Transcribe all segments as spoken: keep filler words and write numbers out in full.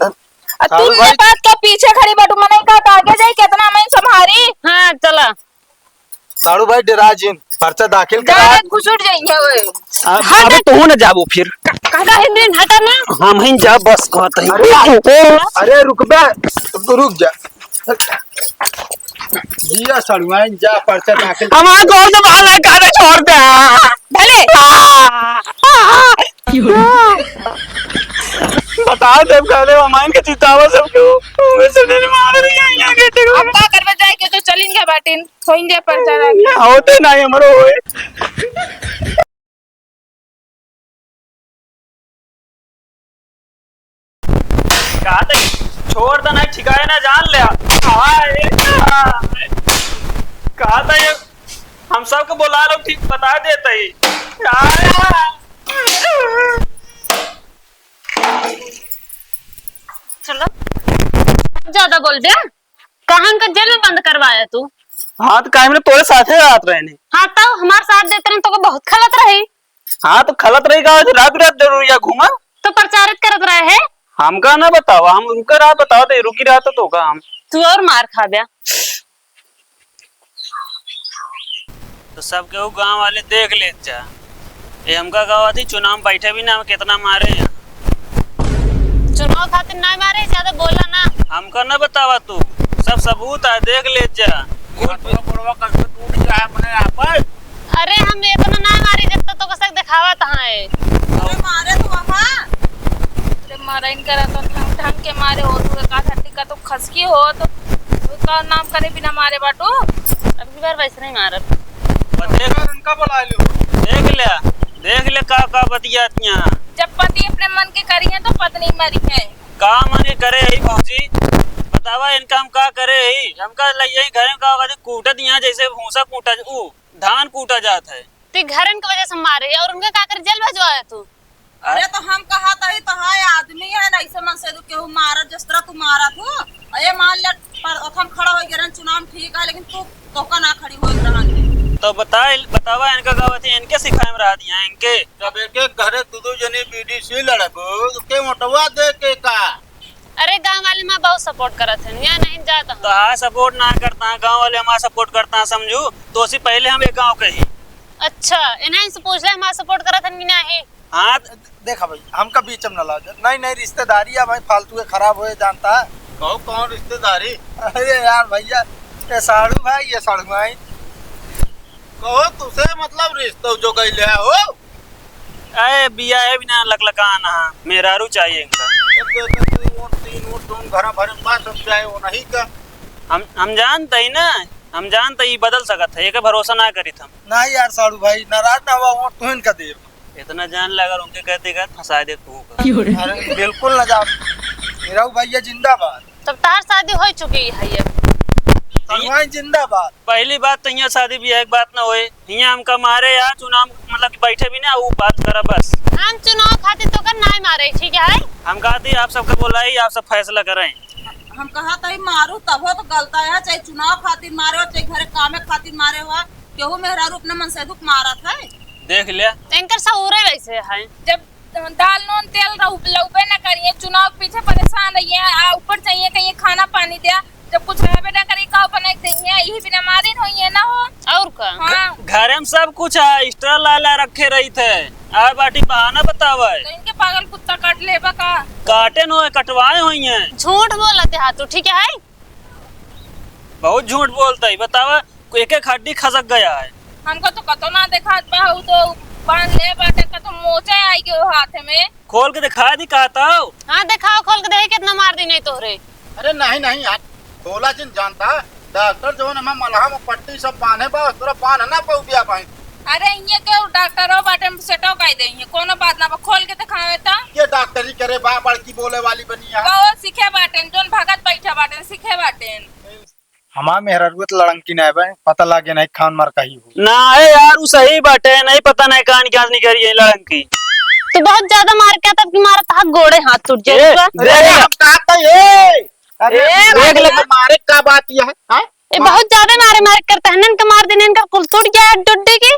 आ, तू साढ़ू भाई। ले पास का पीछे खड़ी बाटू, मनई का तो आगे जाई, केतना मनई संभारी। हाँ, चला। साढ़ू भाई, डेरा जिन, पर्चा दाखिल करा। ज्यादा घुसुट जाइए ओए। अब हट। अबे तू न जाबो फिर। का-, काहे दिन हटा ना? हम ही जा, बस कहत ही। अरे, अरे रुक बे, तू रुक जा। जिया सड़ुआइन, जा पर्चा दाखिल। हमार गोड़ दबा ले, काहे छोड़ दे? भले। आ, आ, आ। बता दे, कहले हमार के जितावा सब क्यों? वैसे नहीं मार रही है यहाँ के। अब का करबे, जाए के तो चलिन गया बाटिन। होइन दे पर्चा दाखिल। होते नहीं हमरो होए। कहा था छोड़ दे, नहीं ठिकाए ना जान ले। हाय, कहा था ये हम सबके बुला लो, ठीक बता देते ही। हाय। चलो, ज्यादा बोल दे। कहाँ का जेल में बंद करवाया तू? हाँ, तो काहे में तोरे साथे रहत रहे ने। हाँ, तो हमार साथ देत रहे तो बहुत खलत रही। हाँ, तो खलत रही का, रात रात जरूरी है घूमा। तो प्रचारित करत रहे है। हमका ना बतावा, हम रुके रहा, बतावा दे, रुकी रहा तो, तो का हम। तू और मार खा बया। तो सब केहू गांव वाले देख लेत जा। ये हमका कहत ही चुनाव में बैठे भी ना, हम कितना मारे हैं। चुनाव खातिर ना मारे, ज्यादा बोला ना। हमका ना बतावा तू, सब सबूत है, देख लेत जा। हाथवा गोड़वा कैसे टूट गया है अपने आप पर। अरे हम इतना ना मारी जितना तो कसक दिखावा तहाँ है। अरे मारे तो वहाँ। अरे मारा इनका रहता ढंग, ढंग के मारे हो, तू का धरती का तो खसकी हो, तो का नाम करे बिना मारे बाटू। अबकी बार वैसे नहीं मारब। और देख, उनका बुला लो। देख ले, देख ले का, का बतियात यहाँ। जब पति अपने मन के करी है तो पत्नी मरी है। का मन के करे है भौजी? बतावा इनका हम का करे है? हमका लइ यही घर में का कूटत यहाँ जैसे भूसा कूटा, ऊ धान कूटा जात है। ते घरन के वजह से मारे है और उनके का कर जेल भेजवाया तू? अरे तो हम कहा तही तो है, आदमी है ना, ऐसे मन से तू केहू मारत, जिस तरह तू मारत हो। अरे मान ले, पर ओथम खड़ा हो गए चुनाव में, ठीक है, लेकिन तू तोका ना खड़ी हो रहन। तो बताए, बतावा इनका का बात है, इनके सिखाए में रह दिया इनके। जब एक एक घरे दो दो जनी बीडीसी लड़बो, तो के वोटवा दे के का? अरे गाँव वाले माँ बहुत सपोर्ट करत हैं, यहाँ नहीं जाता हूँ। तो हाँ सपोर्ट ना करता, गाँव वाले हमारा सपोर्ट करता, समझू तो उसी पहले हम एक गाँव के ही। अच्छा, इन्हें से पूछ ले, हमारा सपोर्ट करत हैं कि नहीं? हाँ। देखा भाई, हमका बीच में न लाओ। नहीं, नहीं, रिश्तेदारी है भाई, फालतू के खराब होए जानता है। कहो, कौन रिश्तेदारी? अरे यार भैया, ये साढ़ू भाई, ये साढ़ू भाई। कहो, तुसे मतलब रिश्ता जो गई ले हो? अरे बिया है बिना लकलकान, हाँ, मेहरारू चाहिए इनका। ये तो, तो, तो, वो तीन, वो दोन घरा भरे में बात सब चाहे वो नहीं का। हम, हम जानते ही ना, हम जानते ही बदल सकत है, एके भरोसा ना करी हम। नहीं यार साढ़ू भाई, नाराज ना हुआ, वो तुहन का देव। इतना जान ले, अगर उनके कहते का फंसा दे तू का। अरे, बिल्कुल ना जाओ। मेरा भैया जिंदाबाद। तब तार शादी हो चुकी है ये। हलवाई जिंदाबाद। पहली बात तो यहाँ शादी ब्याह की बात ना होए। यहाँ हमका मारे या चुनाव, मतलब कि बैठे भी ना, वो बात करा बस। हम चुनाव खातिर तो कर नाई मारे, ठीक है? हम कहती आप सबका बोलाई, आप सब फैसला करें। हम कहा तही मारू तब हो तो गलता है, चाहे चुनाव खातिर मारे हो, चाहे घरे कामे खातिर मारे हो, केहू मेहरारू अपने मन से दुख मारत है। देख ले। तो इनकर सहुरे वैसे है। जब दाल नून तेल रह-, लउबे ना करिए, चुनाव के पीछे परेशान रहिए, आ ऊपर चाहिए कहिए खाना पानी दिया, जब कुछ रहबे ना करी, का बनाई देइए, यही बिना मारिन होइए ना हो। और का? हाँ। घ-, घरे में सब कुछ है, extra ला ला रखे रही थे, आ बाटी बहाना बतावे। तो इनके पागल कुत्ता काट लेबा का? काटे न होए, कटवाए होइए। झूठ बोलत है तू, ठीक है? बहुत झूठ बोलता है, बतावा, एक एक हड्डी खसक गया है। हमको तो कतो ना देखात बा, उ तो बांध ले बाटे, कतो मोचे आई गयो हाथ में। खोल के दिखा दी का तो। हाँ, दिखाओ, खोल के देखे कितना मार दी नहीं तोहरे। अरे नहीं, नहीं यार, खोला जिन जानता, डॉक्टर जो है ना मलहम पट्टी सब बांधे बा, तोरा बांध ना पाऊ बिया भाई। अरे, इये के डॉक्टरो बाटे, हम सेटो कई दे, इये कोनो बात ना बा, खोल के देखावे त। के डॉक्टरी करे बा, बड़की बोले वाली बनी है। बहुत सीखे बाटे, जोन भगत बैठा बाटे, सीखे बाटे। हमार मेहरारू त लड़ंकी ना बा, पता लागे नहीं खान मार कही हो। ना है यार, उ सही बाटे, नहीं पता नहीं कहानी क्या निकली है लड़ंकी। तू बहुत ज्यादा मार के तब की मारत हाथ गोड़े हाथ टूट जाए ए, बा। अरे, अरे, हम कहा था, ए, अरे, ए, देख ले, मारे का बात यह है, हाँ? ए, बहुत ज्यादा मारे, मारे करता है, नन के मार देने, इनका कुल टूट गया है, डुड्डी की।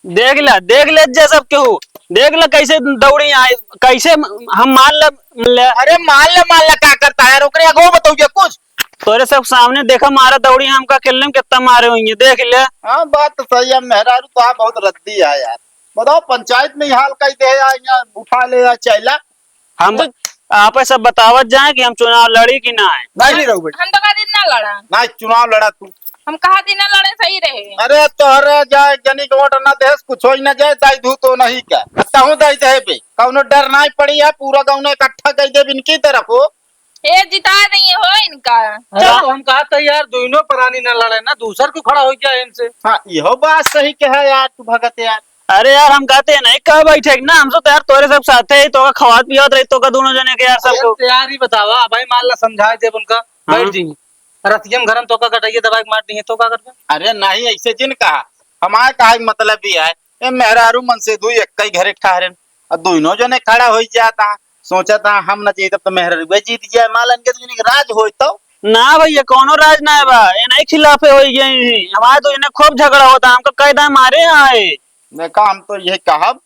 देख ले, देख ले, जे सब केहू। देख ले कैसे दौड़ी आए, कैसे हम मान ले, ले। अरे मान ले, मान ले, का करता है यार, ओकरे आगे बताओ जे कुछ। तोरे सब सामने देखा मारा दौड़ी, हमका अकेले में कितना मारे होइहैं, देख ले। हाँ, बात तो सही है, मेहरारू तो हाँ बहुत रद्दी है यार। बताओ, पंचायत में ही हाल कई दे, या, या उठा ले, या चैला। हम तो आपे सब बतावत जाए कि हम चुनाव लड़ी कि ना है। नहीं, नहीं रहू बेटा। हम तो कहा दिन ना लड़ा। नहीं, चुनाव लड़ा तू। हम कहा दिन ना लड़े, सही रहे। अरे तोहरे जाए जनी के वोट ना देस, कुछ होई ना जाए, दाई धू तो नहीं का। तहूँ दाई दे बे, कौनो डर नहीं पड़ी है, पूरा गाँव ने इकट्ठा कर दे इनकी तरफ हो। ए, जिता नहीं हो इनका। अरे चलो। तो हम कहा था यार, दोनों प्राणी ना लड़े ना, दूसर को खड़ा हो गया इनसे। हाँ, यहो बात सही कहा यार तू भगत यार। अरे यार, हम कहते हैं नहीं कह बैठे ना, हम तो यार तोरे सब साथे ही, तोका खवात पियावत रही, तोका दोनों जने के यार सब अरे लोग। तैयार ही बतावा, भाई मान ला समझाए देब उनका, हाँ। बैठ जी। रतियम घरम तोका गटैया दबाई के मार दी है, तो का करबे? अरे नहीं, ऐसे जिन कहा, हमारे कहा के मतलब भी है, ए मेहरारू मन से दुई एक ही घरे ठहरे, और दोनों जने खड़ा हो जाता, सोचा था हम न जीतब तो मेहरारू जीत जाए, मान लन के तो राज होई तो। ना भैया, कौनो राज ना है बा, ये नहीं खिलाफे हो गए ही, हमारे तो इन्हें खूब झगड़ा होता, हमको कह दे मारे आए। देखा, हम तो यही कहब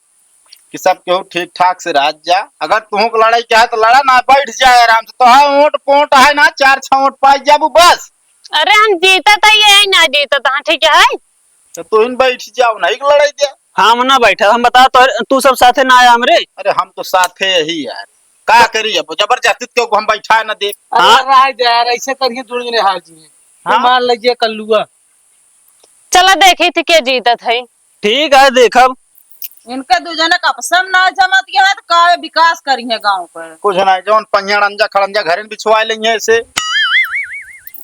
कि सब केहू ठीक ठाक से रह जा। अगर तुहूँ के लड़ाई के है तो लड़ा, ना बैठ जाए आराम से। तो है वोट पोट है ना, चार छह वोट पाई जाबू बस। अरे हम जीतत है, ये ना जीतत, हाँ ठीक है। तो तुहिन बैठ जाओ, नहीं के लड़ाई दे। हम ना बैठा, हम बता तो, तू सब साथे ना आया हमरे। अरे हम तो साथे यही यार, का करी अब, जबरदस्ती तो हम बैठा ना दे। अरे हाँ? रह जा यार, ऐसे करिए जुड़ ने हार जी। हाँ? मान लीजिए कल्लुआ। चला देखी थी के जीतत है। ठीक है, देखब। इनके दू जने का पसंद ना जमत गया है, तो का विकास करी है गाँव पर? कुछ नहीं, जौन पहिया अंजा खड़ंजा घरे में बिछवा लेंगे ऐसे।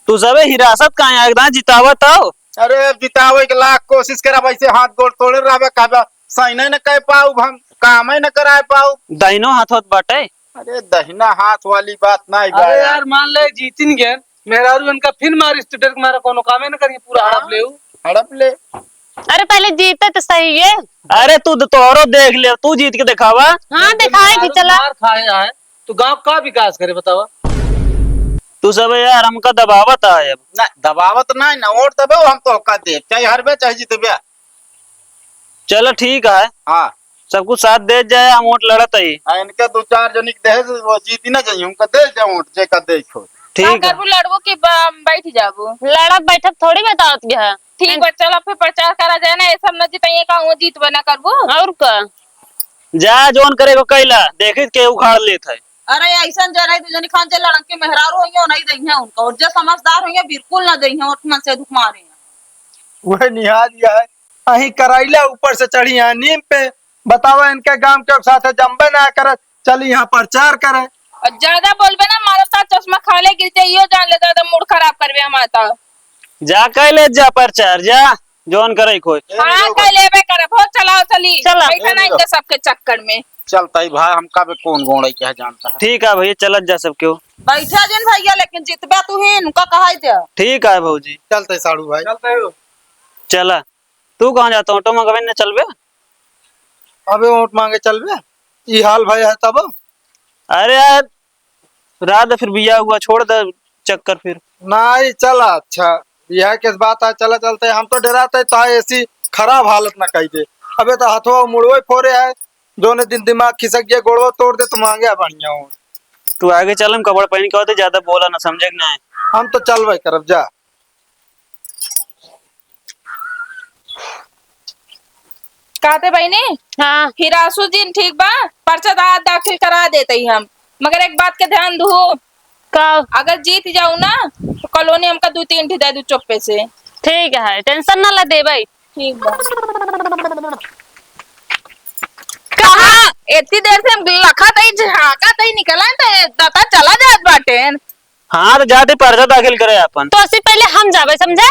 तू सबे हिरासत का है, एकदम जितावत हो। अरे, अब जितावे के लाख कोशिश करब, ऐसे हाथ गोड़ तोड़े रहबे, कहबे, "साइने न कह पाउब हम, कामे न कराए पाउब।" दाहिनो हाथ होत बाटे। अरे, दहिना हाथ वाली बात नहीं बा अरे यार। यार, मान ले जीतिन गए, मेहरारू इनका फिर मार स्टेटर के मारा, कोनो कामे न करिए, पूरा हड़प ले। हड़प ले। अरे पहले जीते तो सही है। अरे तू तो तोहरो देख ले, तू जीत के दिखावा। हाँ, दिखाए कि चला। मार खाए आए, तो गांव का विकास करे बतावा? तू सब यार हमका दबावत आए अब। ना, दबावत नहीं ना, वोट दबो, हम तो का देब, चाहे हारबे चाहे जीतबे। चलो ठीक है। हाँ। सब कुछ साथ दे जाए, हम वोट लड़त ही। आ, इनके दो चार जनी के दे, वो जीती ना जाइए, उनका दे जाए वोट, जे का दे खो। ठीक का है। करबू, लड़बू कि ब-, बैठ जाबू? लड़ब बैठब थोड़ी बतावत गया है। ठीक बा, चलो फिर प्रचार करा जाए ना, ये सब न जिताइए का, वो जीतबे ना करबू। और का? जा, जौन करे को कैला, देखित के उखाड़ लेत है। अरे, ऐसन जरा दू जनी खान जे लड़न के मेहरारू होइए, नहीं दइहें उनका, और जे समझदार होइए, बिल्कुल ना दइहें, और मन से दुख मारे। वह निहार यह है, अहीं करैला ऊपर से चढ़ी है नीम पे, बतावा इनके गांव के साथ जमबे ना करे, चली यहाँ प्रचार करे। और ज्यादा बोलबे ना, मारब साथ चश्मा खाले गिर जाए, यो जान ले, ज्यादा मूड खराब करबे हमार तो। जा कह ले जा प्रचार, जा, जौन करे कोई। हाँ, कह लेबे करब हो, चलाओ चली। चला। बैठा ए ना लो। इनके सबके चक्कर में। चलता ही भाई, हमका भी कौन गोड़े क्या जानता है। ठीक है भैया, चलत जा सब केहू। बैठा जिन भैया, लेकिन जितबे तू ही, इनका कहाई दे। ठीक है भौजी। चलते साड़ू भाई। चलते हो। चला। तू कहाँ जाता, ऑटो मंगवे न चलबे? अबे वोट मांगे चलबे? ई हाल भाई है तब? अरे यार, रात फिर बिया हुआ, छोड़ दे चक्कर फिर। नहीं, चला, अच्छा, यह किस बात है, चला चलते, हम तो डराते तो है, ऐसी खराब हालत ना कही दे। अबे तो हथवा मुड़वे फोरे है, दोनों दिन दिमाग खिसक गया, गोड़वा तोड़ दे, तो मांगे बढ़िया हो। तू आगे चल, हम कपड़ा पहन के होते, ज्यादा बोला ना, समझे कि नहीं? हम तो चलबे करब, जा। कहते बहिनी, हाँ। हिरासु जिन ठीक बा, पर्चा दा-, दाखिल करा देते ही हम, मगर एक बात के ध्यान दू, का? अगर जीत जाऊ ना तो कॉलोनी हमका दू तीन ठी दे दू चुप्पे से। ठीक है, टेंशन ना ला दे भाई। ठीक बा। कहाँ? इतनी देर से हम लखत ही, झांकत ही निकला है तो ये दाता चला जात बाटे। हाँ, तो जाते पर्चा दाखिल करे अपन। तो उससे पहले हम जाबे, समझा?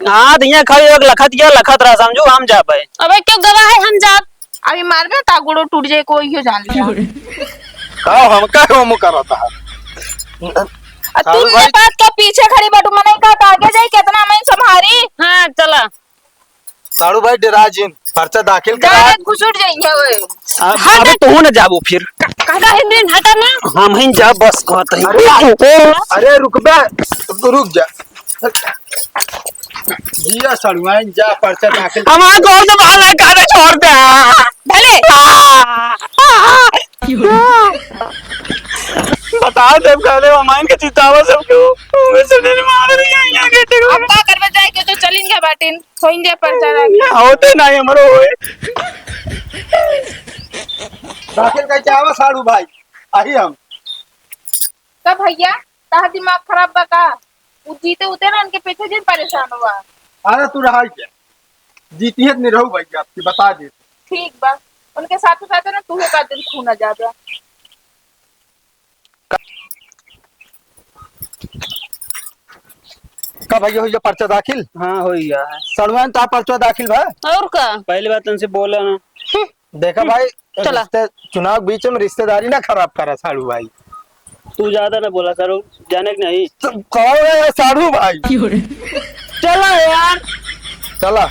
हाँ, तो यहाँ खड़ी होके लखत गया, लखत रहा, समझू, हम जाबे। अबे क्यों गवाह है, हम जाब। अभी मारबे ता गुड़ो टूट जाए, कोई हो जान लिया। का हमका हम करता है? आ, तू साहब ये भाई। बात का पीछे खड़ी बाटू, मने का आगे जाई, कितना मैं संभारी? हाँ, चला। साड़ू भाई, डेरा जिन, पर्चा दाखिल करा। गाड़ी घुसुट जाइए ओए। अब, हट। अब तू न जाबो फिर। काहे दिन हटा ना? हम ही जा, बस कहत ही। अरे, अरे, रुक बे, रुक जा। जिया सड़ुआइन, जा पर्चा दाखिल। हमार गोड़ दबा ला, काहे छोड़ दे? भले। आ। बता दे, कहले हमार के जितावा सबके, वो सुनील मार रही है, यहाँ के अब का करबे, जाए के तो चलिन गए बाटिन, होइन दे पर्चा दाखिल। होते नहीं हमरो होए। दाखिल कइके आवा साड़ू भाई, आही हम। का भैया, तहार दिमाग खराब बा का? उ जीते उते ना, उनके पीछे जिन परेशान हुआ। अरे तू रहा क्या? जीती है तो नहीं रहू भाई, आपकी बता दे। ठीक बा, उनके साथ साथ ना तू का दिन खून आ जाबे। का भैया, हो जा पर्चा दाखिल? हाँ, हो गया है। सड़ुआइन, ता पर्चा दाखिल बा? और का? पहली बात उनसे बोला ना। देखा भाई, चला। रिश्ते, चुनाव के बीच में रिश्तेदारी ना खराब करा साड़ू भाई। तू ज्यादा ना बोला साड़ू, जाने के नहीं। तो कौन है साड़ू भाई? चला यार। चला।